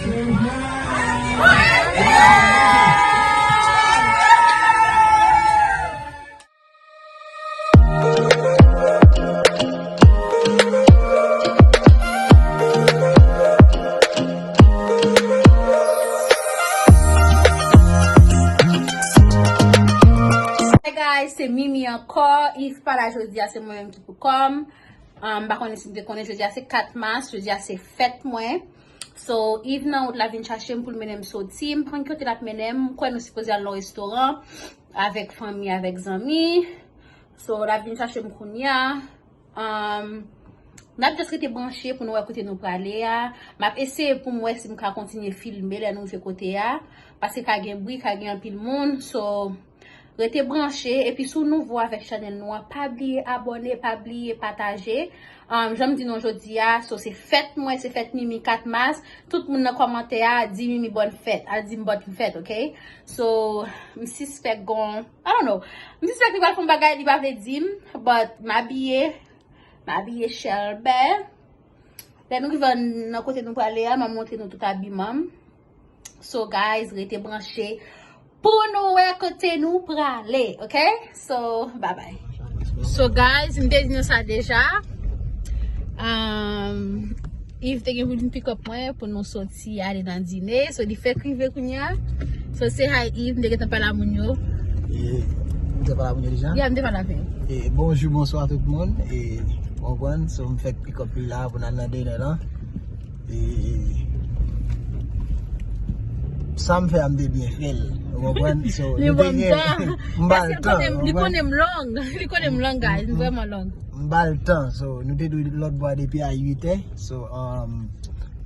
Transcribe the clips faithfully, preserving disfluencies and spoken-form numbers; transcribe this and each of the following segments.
Hey guys, se Mimi ankò. Yves pa la jodi a, se mwen menm ki pou kòm. Um, m pa konnen si nou te konnen, jodi a se kat mas, jodi a se fèt mwen. So, Yves nan wout la vin chache m pou l mennen m soti. M pa konn ki kote l ap mennen m. M kwè nou sipoze al nan restoran avèk fanmi, avèk zanmi. So, l ap vin chache m kounye a. Um, n ap just rete branche pou nou wè kote nou prale a. M ap eseye pou m wè si m ka kontinye filme lè nou rive kote a. Paske ka gen bri, ka gen anpil moun. So, rete branche. Epi si w nouvo avèk chanèl nou an, pa bliye abòne, pa bliye pataje. Um, jan m di nou jodi a, so se fèt mwen, se fèt Mimi kat mas. Tout moun nan kòmantè a, di Mimi bòn fèt. Al di m bòn fèt, oke? So, m sispèk gon, I don't know. M sispèk li pral fè yon bagay, li pa vle di m, but m abiye, m abiye chèlbè. Lè nou rive nan kote nou prale a, m a montre nou tout abiman m. So, guys, rete branche pou nou wè kote nou prale, oke? So, bye bye. So, guys, m te di nou sa deja. Um, Yves te gen pou vin pick up mwen pou nou soti ale nan dine. So, li fèk rive kounye a. So, say hi, Yves, m te gentan pale a moun yo. E, m te pale a moun yo deja? Yeah, m te pale avè yo. E, bonjou, bonswa tout moun. E, w konprann? So, m fèk pick up li la pou n al nan dine la. E, sa m fè a, m te byen fè l. Ou konprann? So, li ban m tan. M ba l tan, li konnen m long. Li konnen m long, guys. M vrèman long. M ba l tan. So, nou te dwe lòt bò a depi a uit è. So, um,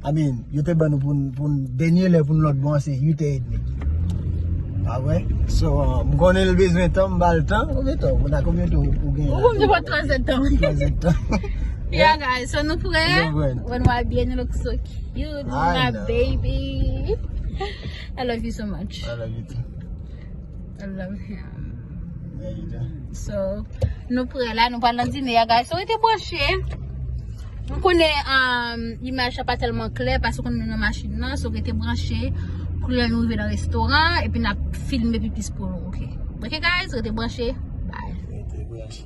I mean, yo te ban nou pou n, pou n, dènye lè pou n lòt bò a, se uit è edmi. Pa vre? So, uh, m konnen l bezwen tan, m ba l tan. Konbyen tan? Ou konn a konbyen tan ou, ou gen la? Ou konn se pa twazèdtan. Twazèdtan. Yeah, guys, so nou prè? Nou prè. When we are bien, you look so cute, my baby. I love you so much. I love you too. I love him. There you go. So, nou prè la, nou pral nan dine a, guys. So, rete branche. M konnen, um, imaj la pa tèlman klè, paske konnen nou nan machin nan, so rete branche pou lè nou rive nan restoran, epi n ap filme pi plis pou nou, oke? Oke, guys, rete branche. Bye. Rete branche.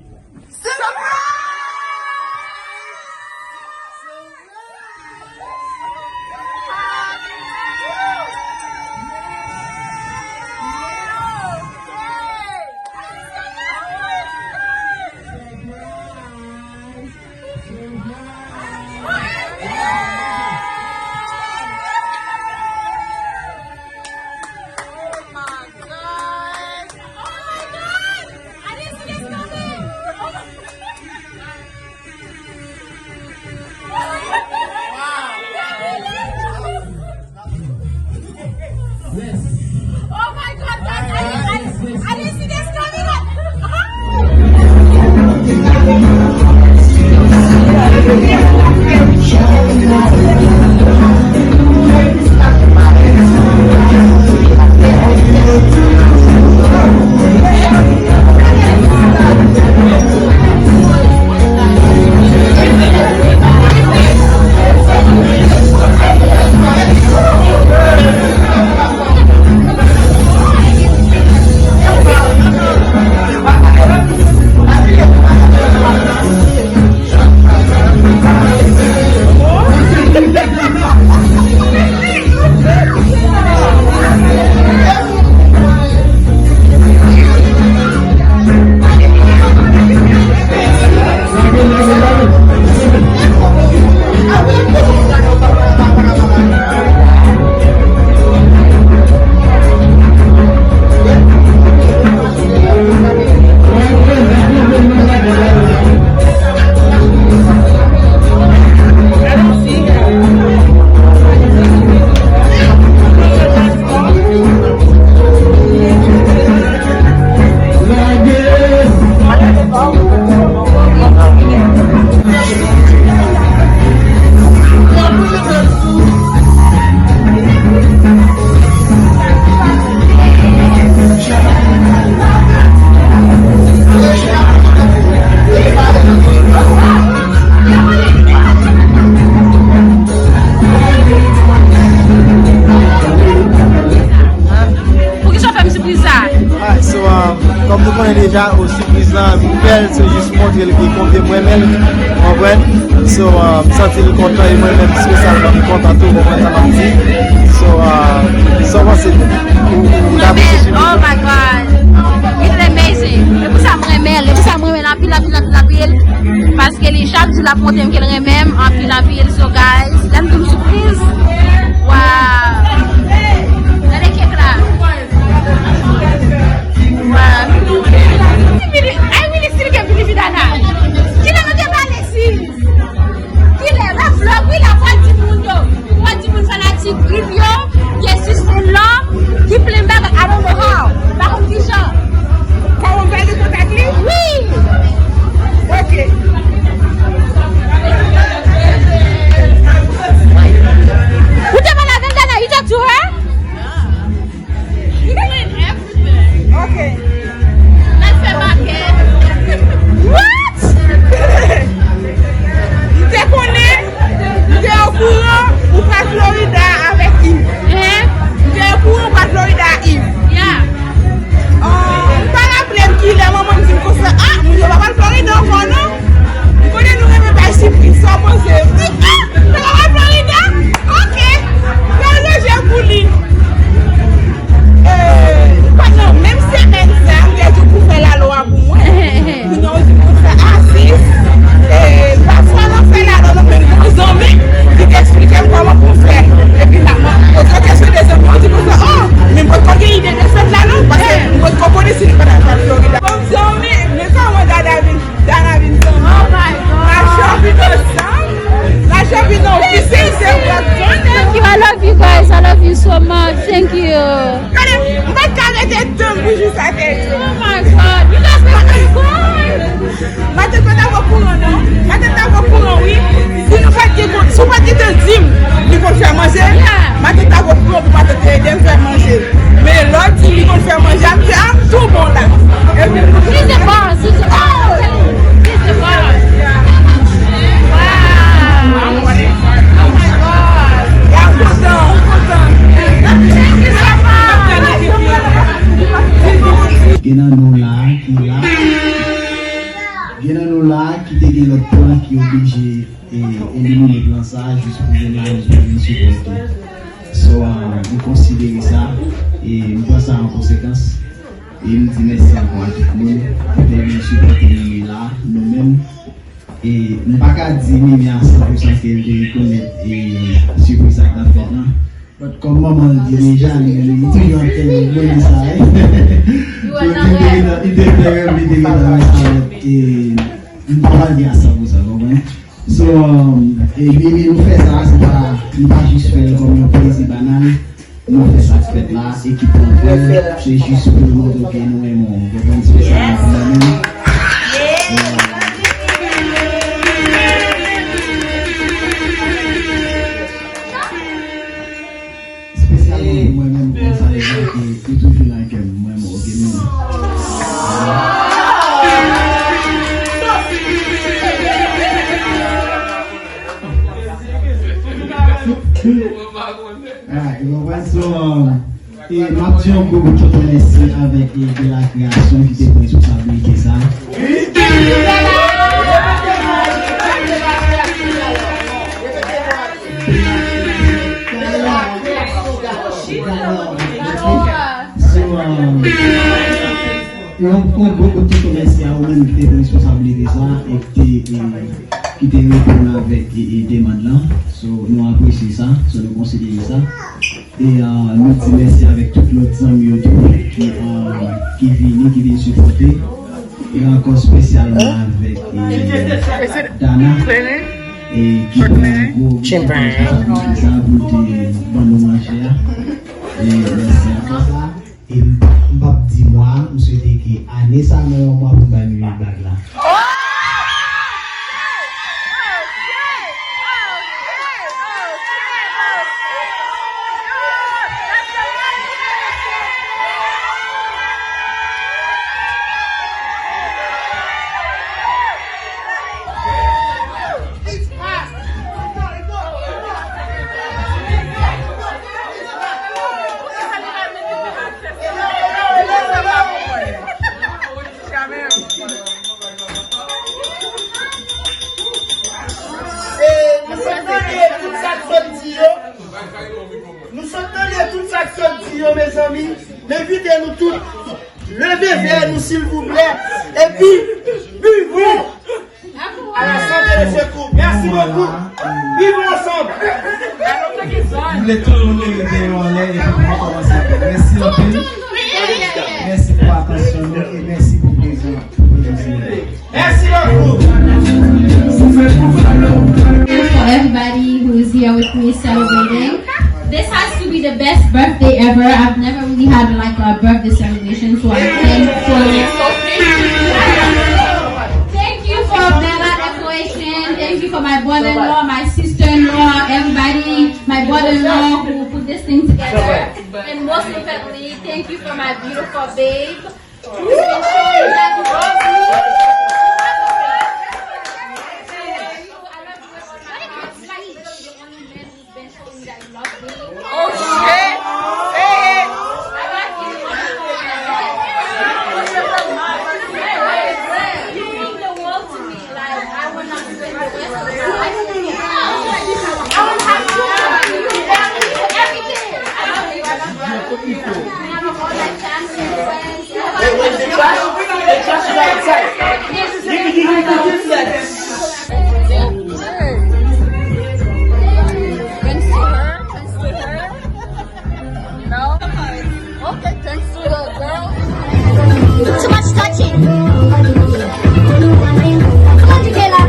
Deja, o sipriz lan, m fè l, se jis montre l ki konbyen m renmen l, w konprann? So, uh, m santi l kontan, e mwen menm espesyalman, m kontan tou, w konprann sa m ap di? So, uh, sa w panse? Ou, ou, ou ta apresye sipriz lan? Oh my God! It is amazing! E pou sa m renmen l, e pou sa m renmen l anpil, anpil, anpil, anpil. Paske li, chak jou, l ap montre m ke l renmen m anpil, anpil. So, guys, lè m di w sipriz, wow! Gade kèk la! Wow! Ay, Willy, still gen Billy Vidana. Kilè nou te pale, sis? Kilè? La vlog, wi, la, fò di moun yo. Fò di moun fanatik Grip yo, gen sis moun lan, ki plen bag, I don't know how. Pa konn kijan. Kòman m fè gen kontak li? Wi! Ok. Ou te pale avè l, Dana, you talk to her? He doing everything. Ok. L al fè makèt. What? M te konnen, m te okouran ou pral Florida avèk Yves. Hein? M te okouran ou pral Florida ak Yves. Yeah. Ah, m pa raple m kilè manman m di m konsa, ah, moun yo pa pral Florida ankò non. M konnen nou renmen bay sipriz, sa w panse? M di, ah, nou pa pral Florida? Ok. Fè w lonje pou li. Eh, pandan menm semèn sa, m te di w pou fè lalo a pou mwen. Kounye a w di m konsa, ah, sis, eh, pafwa nan fè lalo, nan menm yon zanmi ki te eksplike m kòman pou m fè. Epi la, mwen poze yon kesyon de zanmi, w di konsa, oh, men m potko gen ide de fèt lalo, paske m potko konnen si li pa t al Florida. Bon, zanmi, men kòman Dada vin, Dana vin zanmi? Oh my God. Mache vin ansanm. Mache vin nan ofis, se vre. Thank you. I love you guys. I love you so much. Thank you. Gade, m pa t ka rete tann pou jou sa te rive. Oh my God, you guys make me cry. Matant pa t ap okouran non. Matant t ap okouran wi. Si nou pa t gen kon, si w pa t gentan di m li konn fè manje, matant t ap okouran pou matant te ede m fè manje. Men lè w di m li konn fè manje, a m di a m tou bon la. Epi She's the boss. She's the boss. She's the boss. Wow. Oh my God. Gen nan nou la ki la. Gen nan nou la ki te gen lòt plan ki oblije e, elimine plan sa a jis pou Dana, jis pou vin sipòte. So, ah, m konsidere sa, e m pran sa an konsekans. E m di mèsi ankò a tout moun ki te vin sipòte Mimi la, nou menm. E m pa ka di Mimi a san pou san ke m te rekonèt e sipriz sa k t ap fèt lan. But kòm manman l di deja, li, li toujou ap fè mwen di sa, wi. So, li te, li te fè rèv, li te gentan wè sa, but, e, m pa pral di a san pou san, w konprann? So, um, e, Mimi, nou fè sa, se pa, nou pa jis fè l kòm yon plezi banal. Nou fè sa k fèt la, ekip lan fè l, se jis pou nou montre ke nou renmen w, w konprann, espesyalman pou mwen menm. Espesyalman pou mwen menm, konsa, e, e, ou toujou nan kè m, mwen, mwen, ok, men. Ah, e konprann, so, e, m ap di yon gwo bout tonton mèsi avèk, e, De La Création ki te pran responsablite sa. So, um, yon, yon gwo kout tonton mèsi a ou menm ki te pran responsablite sa e ki te, e, ki te reponn avèk, e, e, demann lan. So, nou apresye sa, so, nou konsidere sa. E, uh, nou di mèsi avèk tout lòt zanmi yo tou ki, uh, ki vini, ki vin sipòte. E ankò espesyalman avèk, e, Dana, e ki pran gwo responsabilite sa pou te ban nou manje a. E mèsi ankò. E m p ap, m p ap di mwa, m swete ke ane sa nan yon mwa pou m bay Mimi bag la. Tout, leve vè nou, silvouplè, epi buvons à la santé de ce couple. Merci beaucoup. Vivons ensemble. M vle tout moun leve vè yo anlè epi nou kòmanse. Mèsi anpil. Mèsi pou atansyon nou e mèsi pou prezans nou. Merci beaucoup. For everybody who is here with me celebrating, this has to be the best birthday ever. I've never really had like a birthday celebration, so I'm thankful. Thank you for Bella Decoration. Thank you for my brother-in-law, my sister-in-law, everybody, my brother-in-law who put this thing together. And most importantly, thank you for my beautiful babe. Oh shit! Say it! Thanks to her, thanks to her. No? Okay, thanks to the girl. Too much touching. Come on, Jayla.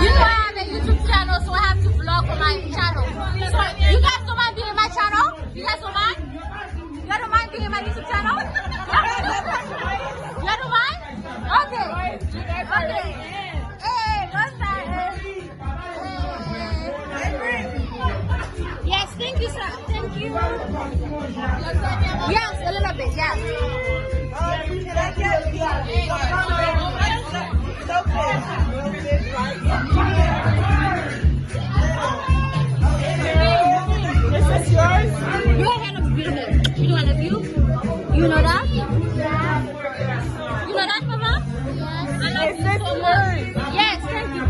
You know I have a YouTube channel, so I have to vlog on my channel. So you guys don't mind being in my channel? You guys don't mind? You don't mind being in my YouTube channel? You don't mind? Okay. Okay. Hey, what's that? Yes, thank you, sir. Thank you. Yes, a little bit, yes. Is this yours? Your hair looks beautiful. You know I love you. You know that? You know that, Mama? Yes. I love you so much. Yes, thank you.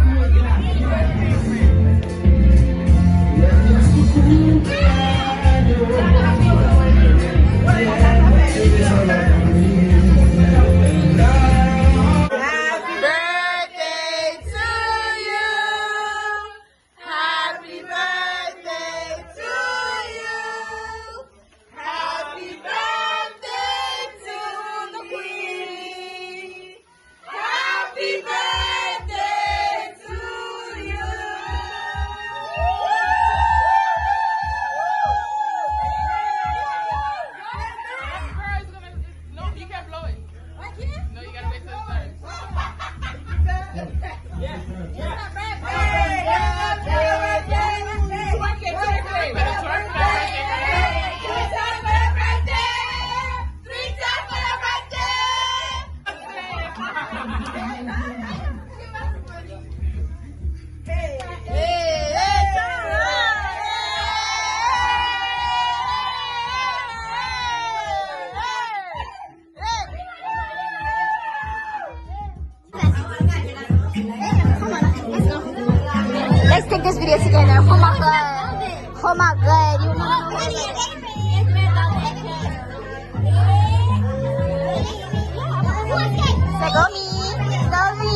Happy birthday to you. Happy birthday to you. Happy birthday to the queen. Happy birthday to you. No, you can't blow it. No, you gotta wait till it's done. Let's take this video together. Oh my god. Oh my god. You know. Say go me. Go me.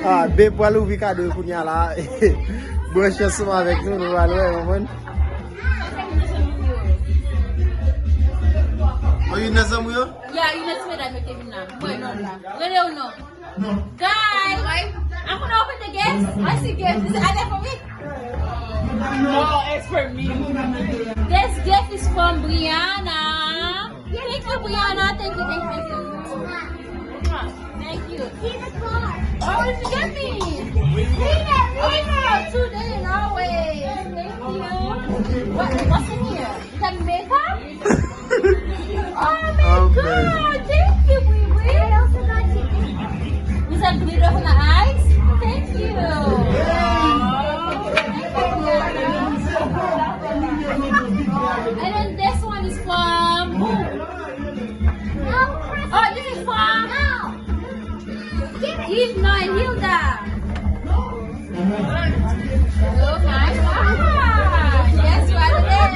Ah, Ben pral ouvri kado yo kounya la. Branche ansanm avèk nou, nou pral wè, konprann? Oh, youn nan zanmi w yo? Ya, youn nan ti medam yo te vin la. Mwen, nonm la. Rele w non. Guys, I'm gonna open the gift. I see gift. Is it, are they for me? No, it's for me. This gift is from Brianna. Thank you, Brianna. Thank you, thank you, thank you. Thank you. Oh, you get me? Oh, you know, today and always. Thank you. What, what's in here? You got makeup? Oh my God! Thank you, Bui Bui. I also got you this. You said glitter for the eyes? Thank you. And then this one is from who? Oh, this is from Eve, no, and Hilda. Oh my God. Yes, right there.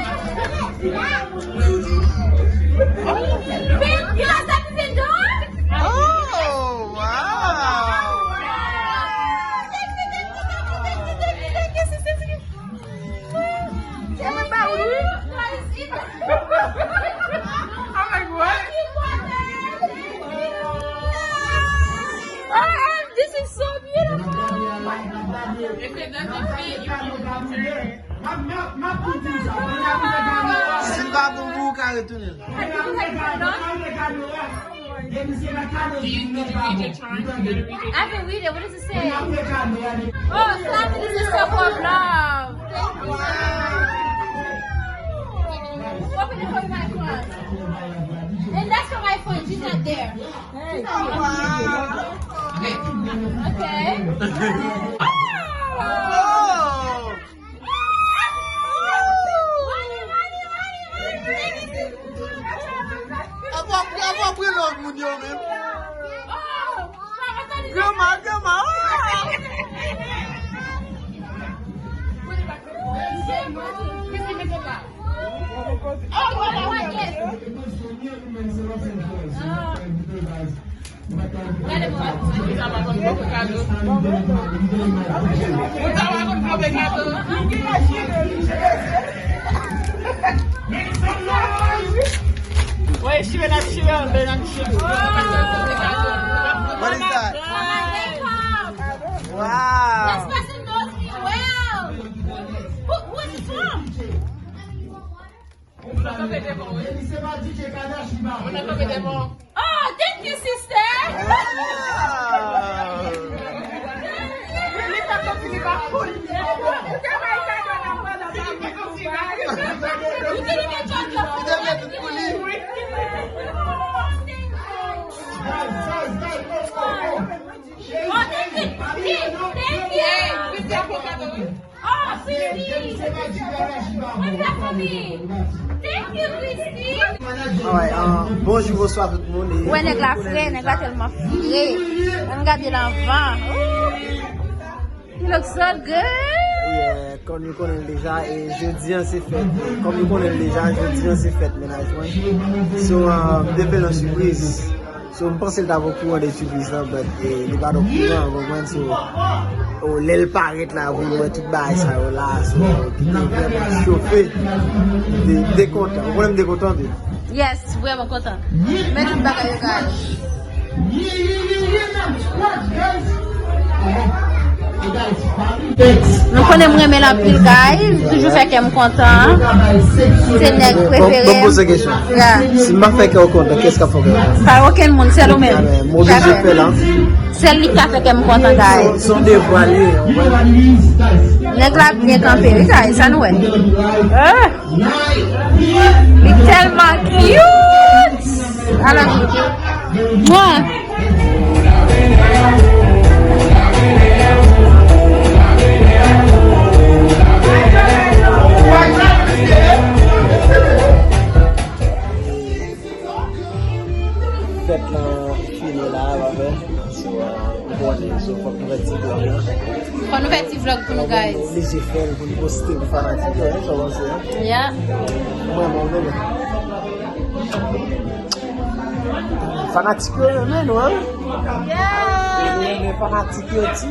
Babe, you guys have been done? Oh, wow. Thank you, thank you, thank you, thank you, thank you, thank you, sister. Thank you, guys. I'm like, what? Oh, this is so beautiful. If it doesn't fit, you can return it. Si l pa bon pou ou, ou ka retounen l. Do you need to read your charm? You gotta read it. I can read it. What does it say? Oh, Flappy, this is so full of love. Thank you. Open it for my class. And that's for my friend. She's not there. Hey. Okay. Oh! Apa, apa, apa lòt moun yo menm? Granma, granma, oh! Oh, voilà, yes. What is that? Wow. This person knows me well. Who, who is this from? Mwen nan kanpe devan, wi. Mwen nan kanpe devan. Oh, thank you, sister. Li pa konn si li pa cool. You can even judge your food. Oh, thank you. Thank you. Hey, Christian, pran kado, wi. Oh, Christy! What is that for me? Thank you, Christy! Alright, um, bonjou, bonswa tout moun. Ou wè nèg la fre, nèg la tèlman fre. Ann gade l anvan. Ooh, he looks so good! Yeah, kòm nou konnen l deja, e jodi an se fèt. Kòm nou konnen l deja, jodi an se fèt mennaj mwen. So, um, m te fè l yon sipriz. So, m panse l t ap okouran de sipriz lan, but, eh, li pa t okouran, w konprann? So, oh, lè l parèt la, pou l wè tout bagay sa yo la, so, ki te vrèman chofe. M te, m te kontan. Ou konnen m te kontan anpil. Yes, vrèman kontan. Men tout bagay yo, guys. Nou konnen m renmen l anpil, guys. Toujou fè kè m kontan. Se nèg prefere m. Bon, bon, poze kesyon. Yeah. Si m pa fè kè w kontan, kiyès k ap fè w kontan? Pa okenn moun, sèl ou menm. Ah, ben, m oblije fè l, hein. Sèl li k ka fè kè m kontan, guys. Se yon devwa li ye, ou wè. Nèg la byen kanpe, wi, guys, sa nou wè. Ah! Li tèlman cute! Alò, mwen. Fèt lan fini la, pa vre? So, uh, ou konnen, so, fòk nou fè ti vlog lan. Fò nou fè ti vlog pou nou, guys. Mwen, mwen oblije fè l pou nou poste pou fanatik yo, hein, sa w panse, hein? Yeah. Mwen, mwen renmen. Fanatik yo renmen nou, hein? Yeah. Yo renmen fanatik yo, ti.